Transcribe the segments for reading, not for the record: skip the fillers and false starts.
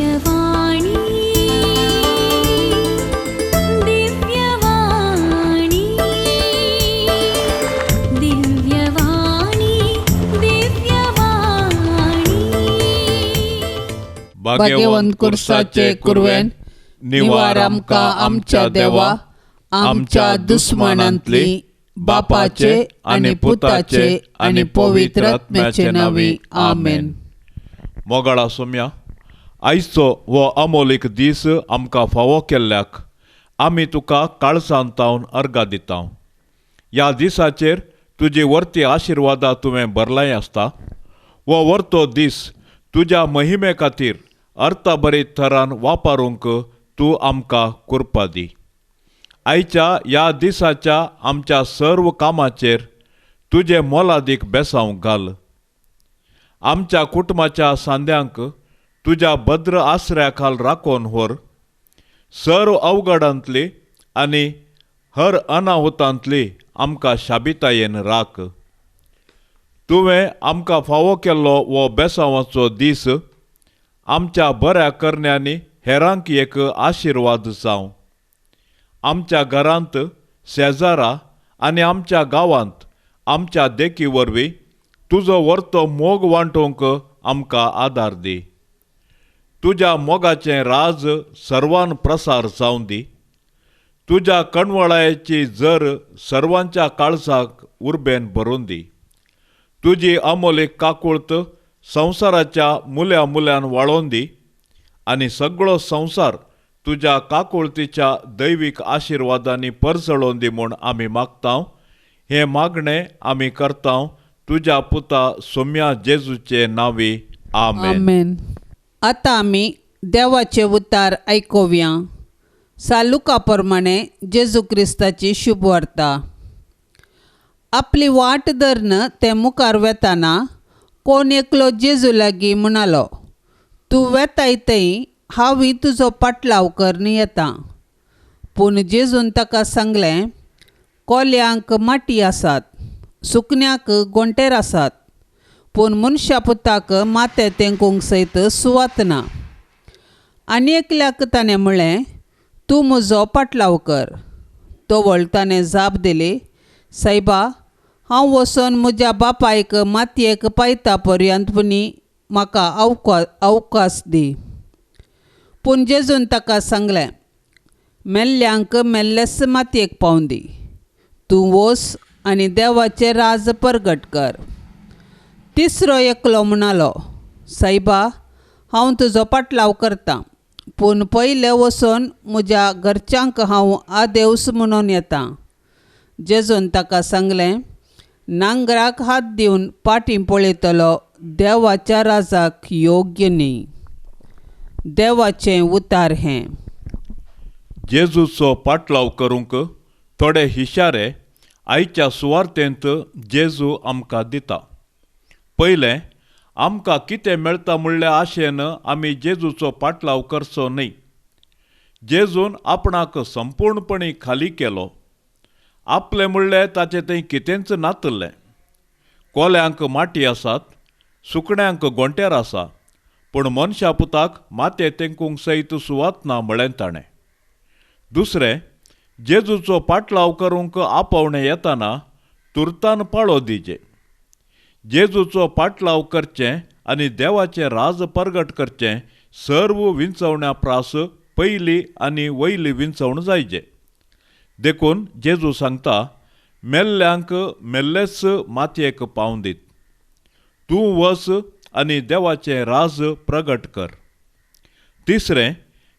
दिव्यवाणी दिव्यवाणी दिव्यवाणी दिव्यवाणी. भाग्यवंत कुर्साचे कुरवेन निवार आमकां आमच्या देवा आमच्या दुस्मानांतली बापाचे आनी पुताचे आनी पवित्र आत्म्याचे नांवी आमेन. मोगाळा सोम्या, आयचो हो अमोलीक दीस आमकां फावो केल्ल्याक आमी तुका काळसान तावन अर्गां दिता. ह्या दिसाचेर तुजी वर्ती आशिर्वादा तुवें भरलाय आसता. हो वर्तो दीस तुज्या महिमे खातीर अर्थभरीत थरान वापरूंक तूं आमकां कृपा दी. आयच्या ह्या दिसाच्या आमच्या सर्व कामाचेर तुजें मोलादीक बेसांव घाल. आमच्या कुटुंबाच्या सांद्यांक तुज्या भद्र आसऱ्या खाल राखून व्हर. सर्व अवघडांतली आनी हर अनाहुतांतली आमकां शाबितायेन राख. तुवें आमकां फावो केल्लो हो बेसांवाचो दीस आमच्या बऱ्या करण्यांनी हेरांक एक आशिर्वाद जावं. आमच्या घरांत, शेजारा आनी आमच्या गांवांत आमच्या देखी वरवीं तुजो वर्तो मोग वांटोवंक आमकां आदार दी. तुज्या मोगाचें राज सर्वान प्रसार जावं दी. तुज्या कणवळायेची जर सर्वांच्या काळजाक उर्बेन भरून दी. तुजी अमोलीक काकुळत संवसाराच्या मुल्या मुल्यान वाळोवन दी आनी सगळो संवसार तुज्या काकुळतीच्या दैवीक आशिर्वादांनी परजळोवन दी म्हूण आमी मागता. हें मागणें आमी करता तुज्या पुता सोम्या जेजूचे नांवी आमेन. आमेन. आतां आमी देवाचे उतार आयकुया. सालुका प्रमाणे जेजू क्रिस्ताची शुभवार्ता. आपली वाट धरून ते मुखार वेताना कोण एकलो जेजू लागीं म्हणालो, तूं वेताय थंय हांवूय तुजो पाटलाव करून येता. पूण जेजून ताका सांगलें, कोल्यांक माटी आसात, सुकण्याक गोंटेर आसात, पूण मनशा पुताक माथें तेंकूंक सयत सुवात ना. आनी एकल्याक ताणें म्हळें, तूं म्हजो पाटलाव कर. तवळ ताणें जाप दिली, सायबा, हांव वचून म्हज्या बापायक मातयेक पायता पर्यंत पुणी म्हाका अवकाश दी. पूण जेजून ताका सांगलें, मेल्ल्यांक मेल्लेच मातयेक पावूं दी, तूं वच आनी देवाचें राज परगट कर. तिसरो एकलो म्हणालो, सायबा, हांव तुजो पाटलाव करतां, पूण पयलें वचून म्हज्या घरच्यांक हांव आदेवस म्हणून येता. जेजून ताका सांगलें, नांगराक हात दिवन पाटीं पळयतलो देवाच्या राजाक योग्य न्ही. देवाचें उतार हें. जेजूचो पाटलाव करूंक थोडे हिशारे आयच्या सुवार्तेंत जेजू आमकां दिता. पयलें, आमकां कितें मेळटा म्हणल्या आशेन आमी जेजूचो पाटलाव करचो न्हय. जेजून आपणाक संपूर्णपणी खाली केलो. आपलें म्हणलें ताचें थंय कितेंच नातल्लें. कोल्यांक माटी आसात, सुकण्यांक गोंटेर आसा, पूण मनशा पुताक माथें तेंकूंक सयत सुवात ना म्हळें ताणें. दुसरें, जेजूचो पाटलाव करूंक आपोवणें येताना तुर्तान पाळो दिजे. जेजूचो पाटलाव करचें आनी देवाचें राज परगट करचें सर्व विंचवण्या प्रास पयली आनी वयली विंचवण जायजे. देखून जेजू सांगता, मेल्ल्यांक मेल्लेच मातयेक पावूं दीत, तूं वच आनी देवाचें राज प्रगट कर. तिसरें,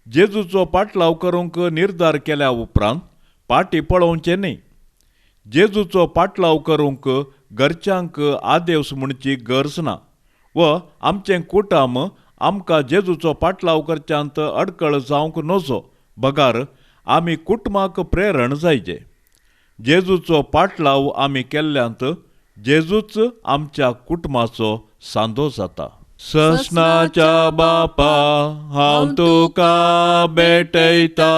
जेजूचो पाटलाव करूंक निर्धार केल्या उपरांत पाटी पळोवचें न्ही. जेजूचो पाटलाव करूंक घरच्यांक आदेवस म्हणची गरज ना व आमचें कुटुंब आमकां जेजूचो पाटलाव करच्यांत अडकळ जावंक नजो, बगार आमी कुटुंबाक प्रेरण जायजे. जेजूचो पाटलाव आमी केल्ल्यांत जेजूच आमच्या कुटुंबाचो सांदो जाता. ससनाच्या बापा, हांव तुका भेटयता,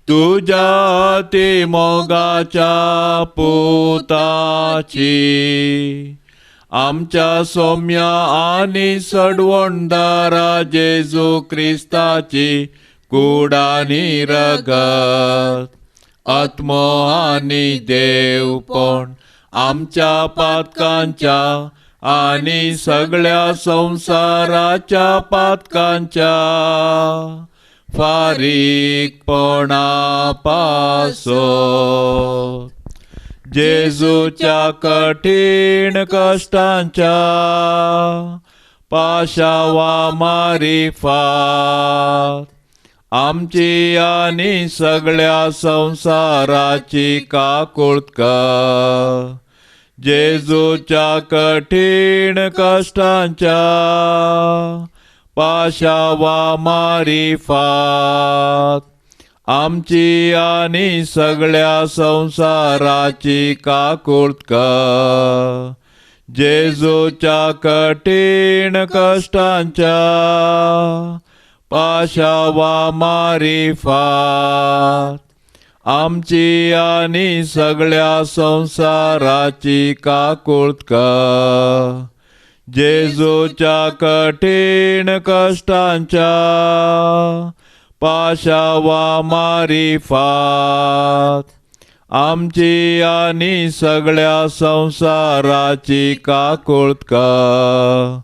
तुज्या ती मोगाच्या पुताची आमच्या सोम्या आनी सडवणदारा जेजू क्रिस्ताची कूड आनी रगत आत्मो आनी देवपण आमच्या पातकांच्या आनी सगळ्या संवसाराच्या पातकांच्या फारीकपणा पासत. जेजूच्या कठीण कश्टांच्या पाशावा मारिफात आमची आनी सगळ्या संवसाराची काकूळत कर. जेजूच्या कठीण कश्टांच्या पाशावा मारिफात आमची आनी सगळ्या संवसाराची काकूळत कर. जेजूच्या कठीण कश्टांच्या पाशावा मारिफात आमची आनी सगळ्या संवसाराची काकूळत कर. जेजूच्या कठीण कश्टांच्या पाशावा मारिफात आमची आनी सगळ्या संवसाराची काकूळत कर.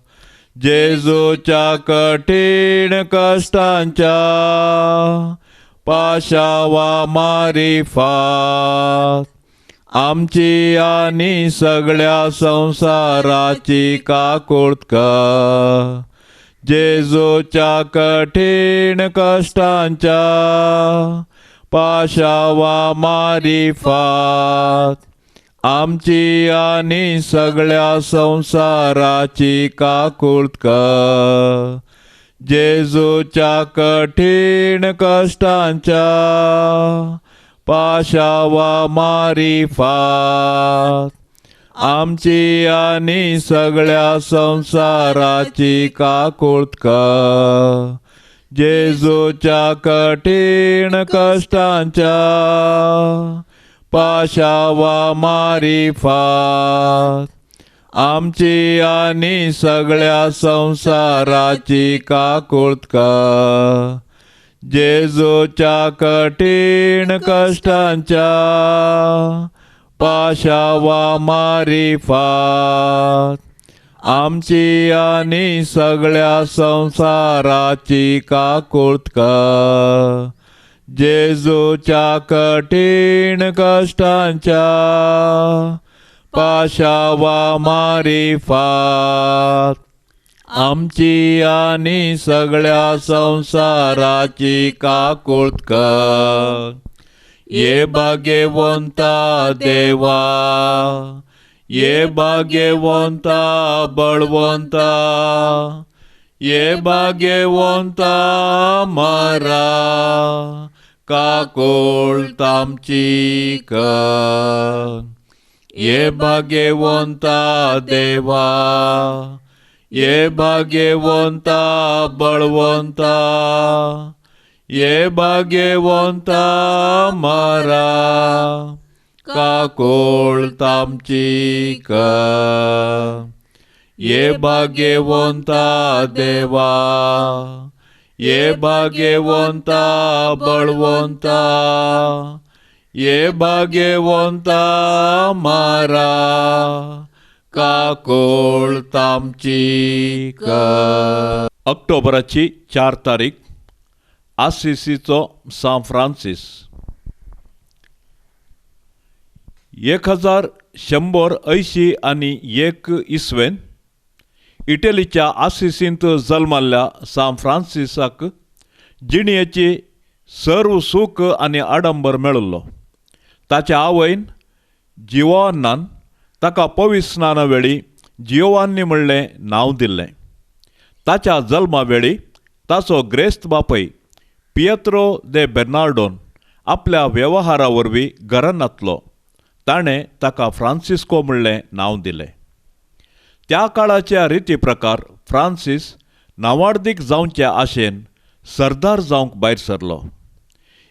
जेजूच्या कठीण कश्टांच्या पाशावा मारिफात आमची आनी सगळ्या संवसाराची काकूळत कर. जेजूच्या कठीण कश्टांच्या पाशावा मारिफात आमची आनी सगळ्या संवसाराची काकूळत कर. जेजूच्या कठीण कश्टांच्या पाशावा मारिफात आमची आनी सगळ्या संवसाराची काकूळत कर. जेजूच्या कठीण कश्टांच्या पाशावा मारिफात आमची आनी सगळ्या संवसाराची काकूळत कर. जेजूच्या कठीण कश्टांच्या पाशावा मारिफात आमची आनी सगळ्या संवसाराची काकूळत कर. जेजूच्या कठीण कश्टांच्या पाशावा मारिफात आमची आनी सगळ्या संवसाराची काकूळत कर. ये भाग्यवंता देवा, ये भाग्यवंता बळवंता, ये भाग्यवंता मारा काकूळत आमची कर. ये भाग्यवंता देवा, ये भाग्यवंता बळवंता, ये भाग्यवंता मारा काकूळत आमची कर. ये भाग्यवंता देवा, ये भाग्यवंता बळवंता, ये भाग्यवंता मारा काकूळत आमची कर. ऑक्टोबराची 4 तारीख, आसिसीचो सांत फ्रांसीस. 1181 इसवेन इटलीच्या आसिसींत जल्माल्ल्या सांत फ्रांसिसाक जिणेची सर्व सूख आनी आडंबर मेळिल्लो. ताच्या आवयन जिओआन्नान ताका पविस्नाना वेळी जिओवान्नी म्हणलें नांव दिल्लें. ताच्या जल्मा वेळी ताचो ग्रेस्त बापय पियत्रो दे बेर्नार्डोन आपल्या वेव्हारा वरवीं घरानातलो. ताणें ताका फ्रांसिस्को म्हणलें नांव दिलें. त्या काळाच्या रिती प्रकार फ्रांसीस नांवाडदीक जावच्या आशेन सरदार जावंक भायर सरलो.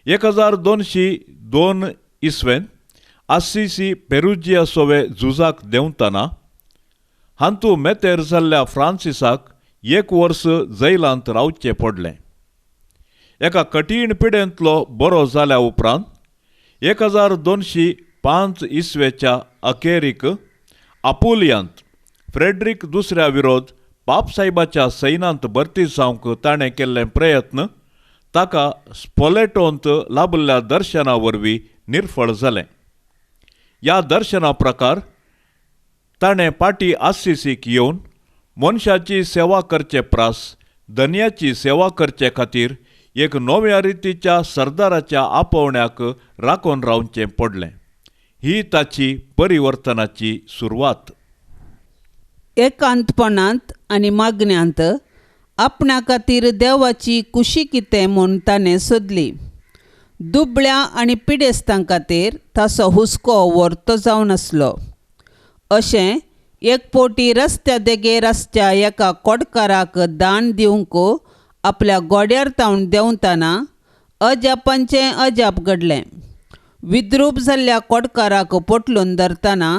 1202 इसवेन आसिसी पेरुजिया सोवे झुजाक देंवतना हांतू मेतेर जाल्ल्या फ्रांसिसाक एक वर्स जैलांत रावचें पडलें. एका कठीण पिडेंतलो बरो जाल्या उपरांत 1205 इसवेच्या अखेरीक आपुलियांत फ्रेड्रीक दुसऱ्या विरोध पापसाहेबाच्या सैनांत भरती जावंक ताणें केल्ले प्रयत्न ताका स्पोलेटोंत लाभिल्ल्या दर्शना वरवीं निर्फळ जालें. ह्या दर्शना प्रकार ताणें पाटी आसिसीक येवन मनशाची सेवा करचे प्रास धनयाची सेवा करचे खातीर एक नव्या रितीच्या सरदाराच्या आपोवण्याक राखून रावचें पडलें. ही ताची परिवर्तनाची सुरवात. एकांतपणांत आनी मागण्यांत आपणा खातीर देवाची कुशी कितें म्हूण ताणें सोदली. दुबळ्या आनी पिडेस्तां खातीर ताचो हुस्को व्हरतो जावन आसलो. अशें एक फावटी रस्त्या देगेर आसच्या एका कोडकाराक दान दिवंक आपल्या गोड्यार तावन देंवतना अजापांचें अजाप घडलें. विद्रूप जाल्ल्या कोडकाराक पोटलून धरतना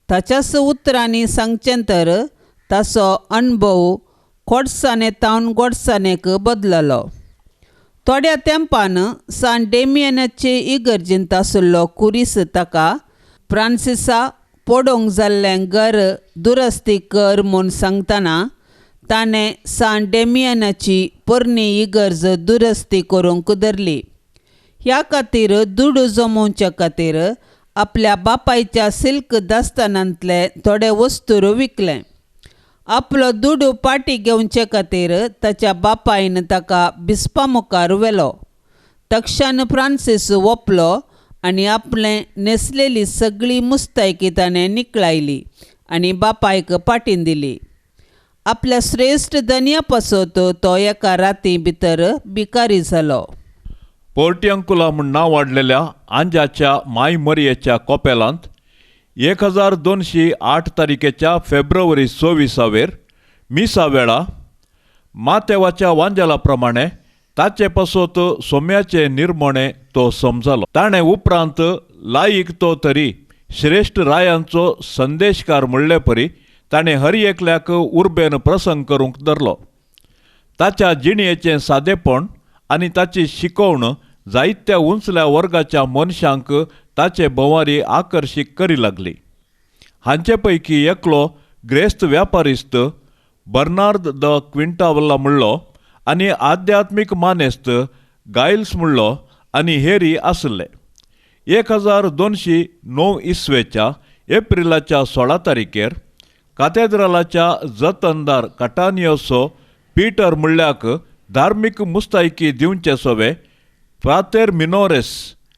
ताच्याच उतरांनी सांगचें तर ताचो अणभव कोडसाणे तावन गोडसाणेक बदललो. थोड्या तेंपान सान डेमियनाचे इगर्जींत आशिल्लो कुरीस ताका फ्रांसिसा पडोवंक जाल्लें घर दुरस्ती कर म्हूण सांगतना ताणें सान डेमियनाची पोरणी इगर्ज दुरस्ती करूंक धरली. ह्या खातीर दुडू जमोवच्या खातीर आपल्या बापायच्या सिल्क दास्तानांतले थोडे वस्तूर विकले. आपलो दुडू पाटी घेवचे खातीर ताच्या बापायन ताका बिस्पा मुखार व्हेलो. तक्षान फ्रांसीस ओपलो आनी आपलें न्हेसलेली सगळी मुस्तायकी ताणें निकळायली आनी बापायक पाटीन दिली. आपल्या श्रेश्ठ धनया पासत तो एका राती भितर भिकारी जालो. पोर्टियंकुला म्हूण नांव वाडलेल्या आंजाच्या माय मरयेच्या कोपेलांत 1208 तारखेच्या फेब्रुवारी 26 मिसा वेळा मातेवाच्या वांजेला प्रमाणे ताचे पासत सोम्याचे निर्मणे तो समजालो. ताणें उपरांत लायक तो तरी श्रेश्ठ रायांचो संदेशकार म्हणले परी ताणें हर एकल्याक उर्बेन प्रसंग करूंक धरलो. ताच्या जिणयेचें सादेपण आनी ताची शिकवण जायत्या उंचल्या वर्गाच्या मनशांक ताचे भोंवारी आकर्शीत करी लागली. हांचे पैकी एकलो ग्रेस्त व्यापारिस्त बर्नार्द the क्विंटावल्ला म्हणलो आनी आध्यात्मीक मानेस्त गायल्स म्हणलो आनी हेरी आसले. 1209 इसवेच्या एप्रिलाच्या 16 तारखेर कातेद्रालाच्या जतनदार कटानियोसो पीटर म्हणल्याक धार्मीक मुस्तायकी दिवचे सोवे फ्रातेर मिनोरेस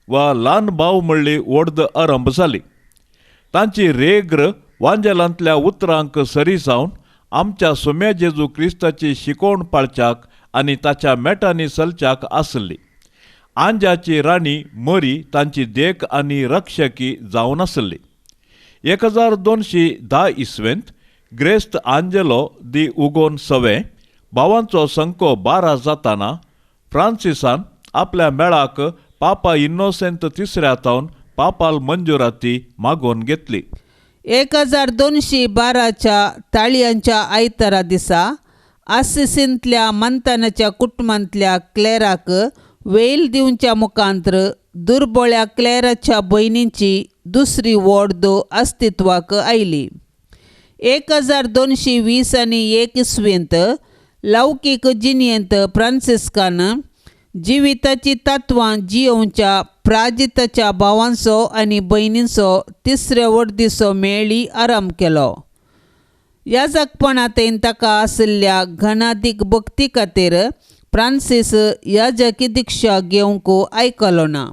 वा ल्हान भाव म्हणली ओर्द आरंभ जाली. तांची रेग्र वांजेलांतल्या उतरांक सरी जावन आमच्या सोम्या जेजू क्रिस्ताची शिकवण पाळच्याक आनी ताच्या मेटांनी चलच्याक आसली. आंजाची राणी मरी तांची देख आनी रक्षकी जावन आसली. 1210 इसवेंत ग्रेस्त आंजेलो दी उगोन सवे भावांचो संको 12 जाताना फ्रांसिसान आपल्या मेळाक पापा इनोसेंत तिसऱ्या तावन पापाल मंजुराती मागोवन घेतली. 1212च्या ताळयांच्या आयतारा दिसा आसिसींतल्या मंतानाच्या कुटुंबांतल्या क्लेराक वेल दिवच्या मुखांत्र दुर्बळ्या क्लेराच्या भयणींची दुसरी वॉर्द अस्तित्वाक आयली. 1220 आनी 1 इसवेंत लौकीक जिणेंत फ्रांसिस्कान जिविताची तत्वां जियोवच्या प्राजिताच्या भावांचो आनी भयणींचो तिसऱ्या वर्दीचो मेळी आराम केलो. ह्या जगपणांत ताका आशिल्ल्या घनादीक भक्ती खातीर फ्रांसीस याजकी दिक्षा घेवंक आयकलो ना.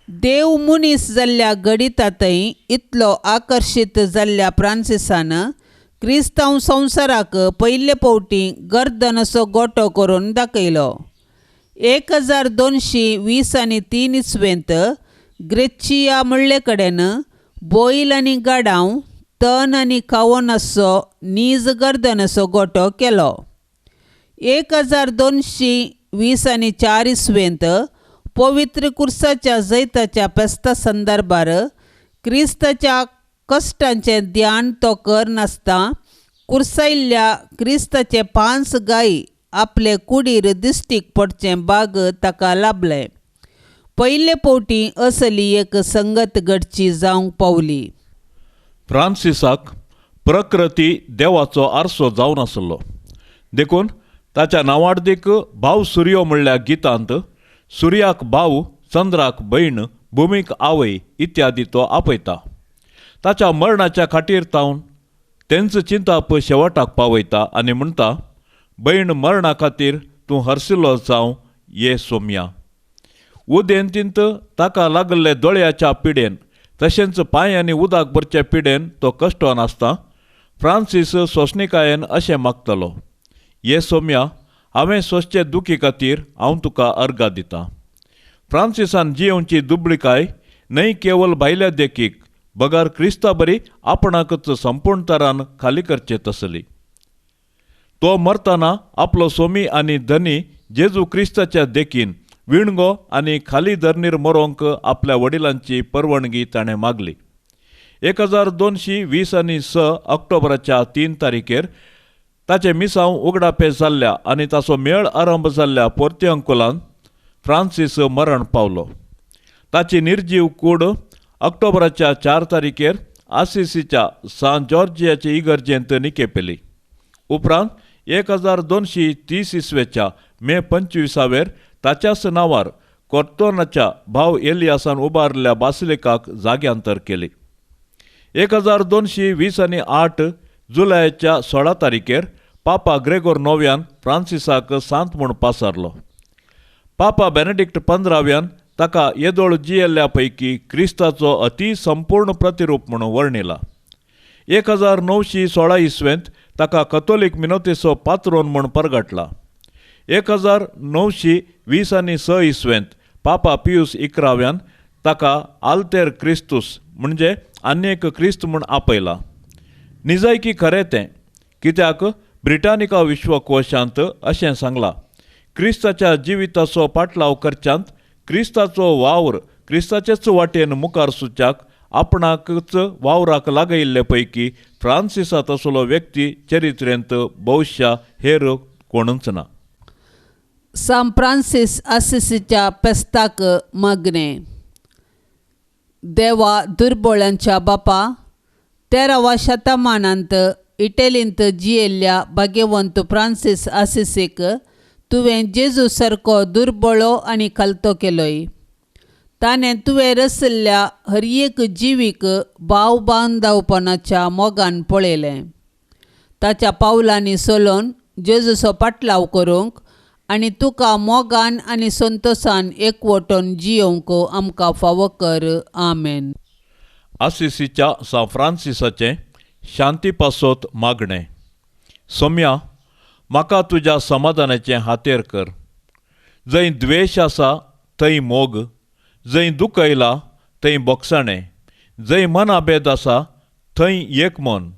देव मनीस जाल्ल्या गणितांतय इतलो आकर्शीत जाल्ल्या फ्रांसिसान क्रिस्तांव संवसाराक पयले फावटी गर्दनाचो गोटो करून दाखयलो. 1220 आनी 3 इसवेंत ग्रेचिया म्हणले कडेन बोयल आनी गाडांव तण आनी खावोन आसचो नीज गर्दनाचो गोटो केलो. 1220 आनी 4 इसवेंत पवित्र कुर्साच्या जैताच्या फेस्ता संदर्भार क्रिस्ताच्या कश्टांचें ध्यान तो कर नासता कुर्सायल्ल्या क्रिस्ताचे 5 गाय आपले कुडीर दिश्टीक पडचें बाग ताका लाभलें. पयले फावटी असली एक संगत घडची जावंक पावली. फ्रांसिसाक प्रकृती देवाचो आरसो जावन आसलो, देखून ताच्या नांवाडदीक भाव सुर्यो म्हणल्या गितांत सुर्याक भाव, चंद्राक भयण, भुमीक आवय इत्यादी तो आपयता. ताच्या मरणाच्या खाटीर तावन तेंच चिंताप शेवटाक पावयता आनी म्हणटा, भयण मरणा खातीर तूं हरसिलो जावं ये सोम्या. उदेंतींत ताका लागल्ले दोळ्याच्या पिडेन तशेंच पांयांनी उदक भरच्या पिडेन तो कश्टोन आसता. फ्रांसीस सोंसणिकायेन अशें मागतलो, ये सोम्या, हांवें सोंसचे दुखी खातीर हांव तुका अर्गां दितां. फ्रांसिसान जियेवची दुबळिकाय न्हय केवल भायल्या देखीक बगर क्रिस्ता बरी आपणाकच संपूर्ण तरान खाली करचे तसली. तो मरतना आपलो सोमी आनी धनी जेजू क्रिस्ताच्या देखीन विणगो आनी खाली धरणीर मरोंक आपल्या वडिलांची परवानगी ताणें मागली. 1220 आणि 6 ऑक्टोबराच्या 3 तारखेर ताचें मिसांव उगडापे जाल्ल्या आनी ताचो मेळ आरंभ जाल्ल्या पोर्तिअंकुलान फ्रांसीस मरण पावलो. ताची निर्जीव कूड ऑक्टोबराच्या 4 तारखेर आसिसीच्या सान जॉर्जियाचे इगर्जेंत निकेपेली. उपरांत 1230 इसवेच्या मे 25 ताच्याच नांवार कोर्तोनाच्या भाव एलियासान उबारल्या बासिलिकाक जाग्यांतर केली. 1220 आणि 8 जुलयाच्या 16 तारखेर पापा ग्रेगोर नोव्यान फ्रांसिसाक सांत म्हूण पासारलो. पापा बेनेडिक्ट 15व्यान ताका येदोळ जियेल्ल्या पैकी क्रिस्ताचो अती संपूर्ण प्रतिरूप म्हणून वर्णिला. 1916 इसवेंत ताका कथोलीक मिनोतेचो पात्रोन म्हूण परगटला. 1920 आणि 6 इसवेंत पापा पियूस 11व्यान ताका आल्तेर क्रिस्तूस म्हणजे आनी एक क्रिस्त म्हूण आपयला. निजायकी खरें तें, कित्याक ब्रिटानिका विश्वकोशांत अशें सांगलां, क्रिस्ताच्या जिविताचो पाटलाव करच्यांत क्रिस्ताचो वावर क्रिस्ताचेच वाटेन मुखार सुच्याक आपणाकच वावराक लागयिल्ले पैकी फ्रांसिसा तसलो व्यक्ती चरित्रेंत भोवशा हेर कोणूच ना. सांत फ्रांसीस आसिसीच्या पेस्ताक मागणें. देवा दुर्बोळ्यांच्या बापा, 13वा शतमानांत इटलींत जियेल्ल्या भाग्यवंत फ्रांसीस आसिसीक तुवें जेजू सारको दुर्बळो आनी खालतो केलोय. ताणें तुवें रचल्ल्या हर एक जिवीक भाव बांदवपणाच्या मोगान पळयलें. ताच्या पावलांनी चलोवन जेजूचो पाटलाव करूंक आनी तुका मोगान आनी संतोशान एकवटून जियोवंक आमकां फावो कर. आमेन. आसिसीच्या सांत फ्रांसिसाचें शांती पासत मागणें. सोम्या, म्हाका तुज्या समाधानाचें हातेर कर. जंय द्वेश आसा थंय मोग, जंय दुखयला थंय बोगसाणें, जंय मनाभेद आसा थंय एक मन,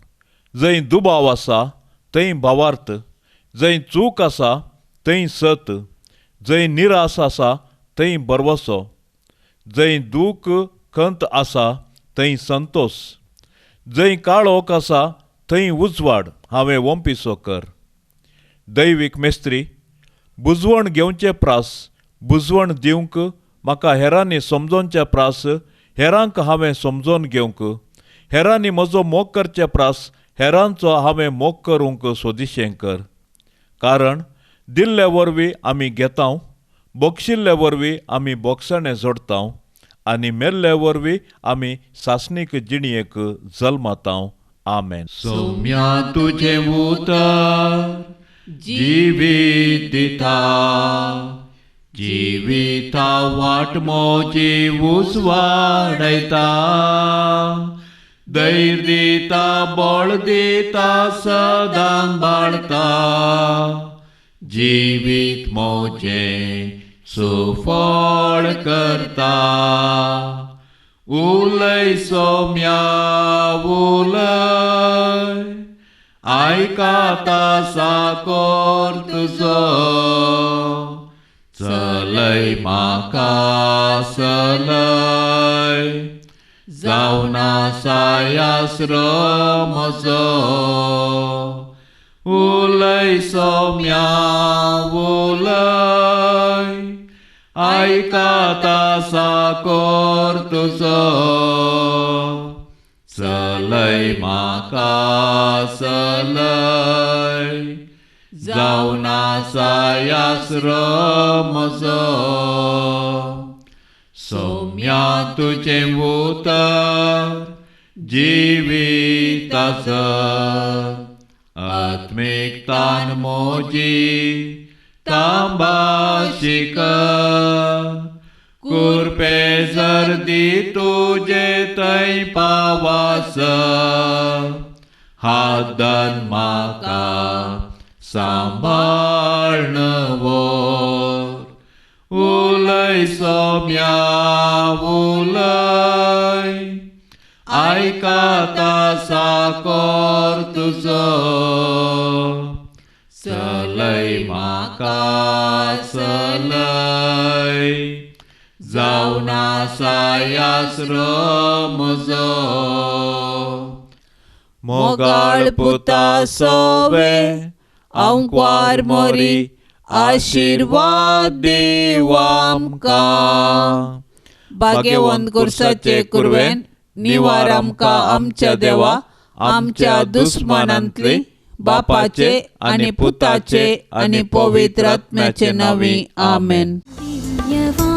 जंय दुबाव आसा थंय भावार्थ, जंय चूक आसा थंय सत, जंय निरास आसा थंय भरवसो, जंय दूख खंत आसा थंय संतोश, जंय काळोख आसा थंय उजवाड हांवें वोंपिसो कर. दैवीक मेस्त्री, बुजवण घेवचे प्रास बुजवण दिवंक म्हाका हेरांनी समजोवचे प्रास हेरांक हांवें समजोवन घेवंक, हेरांनी म्हजो मोग करचे प्रास हेरांचो हांवें मोग करूंक सोदिशें कर. कारण दिल्ले वरवीं आमी घेतांव, बक्षिल्ले वरवीं आमी बोगसणें जोडतांव आनी मेल्ले वरवीं आमी सासणीक जिणयेक जल्मतांव. आमेन. सोम्या तुजें उतर जिवीत दिता, जिविता वाट मोजी उजवाडयता, धैर्य दिता, बळ दिता, सदां बाळता, जिवीत मोजें सुफळ करता. उलय सोम्या उलय, आयकता साकोर तुजो, चलय म्हाका चलय. जावन आसायास्रो म्हजो. उलय सोम्या उलय, आयकता साकोर तुजो. चलय म्हाका चलय, जावन आसायास्रो म्हजो. सोम्या तुजें उतर जिविताचो, आत्मीक तान मोजी तांबाशीक. कुरपे जर्दी तुजे थंय पावास, हात धर म्हाका सांबाळ्न व्हर. उलय सोम्या उलय, आयकता साकोर तुजो. चलय म्हाका चलय, जावन आसायास्रो म्हजो. मोगाळ पुता सोवे आंकवार मोरी आशिर्वाद दीव आमकां. भाग्यवंत गुरसाचे कुरवेन निवार आमकां आमच्या देवा, आमच्या दुस्मानांतली बापाचे आनी पुताचे आनी पवित्र आत्म्याचे नांवी. आमेन. दिव्यवाणी.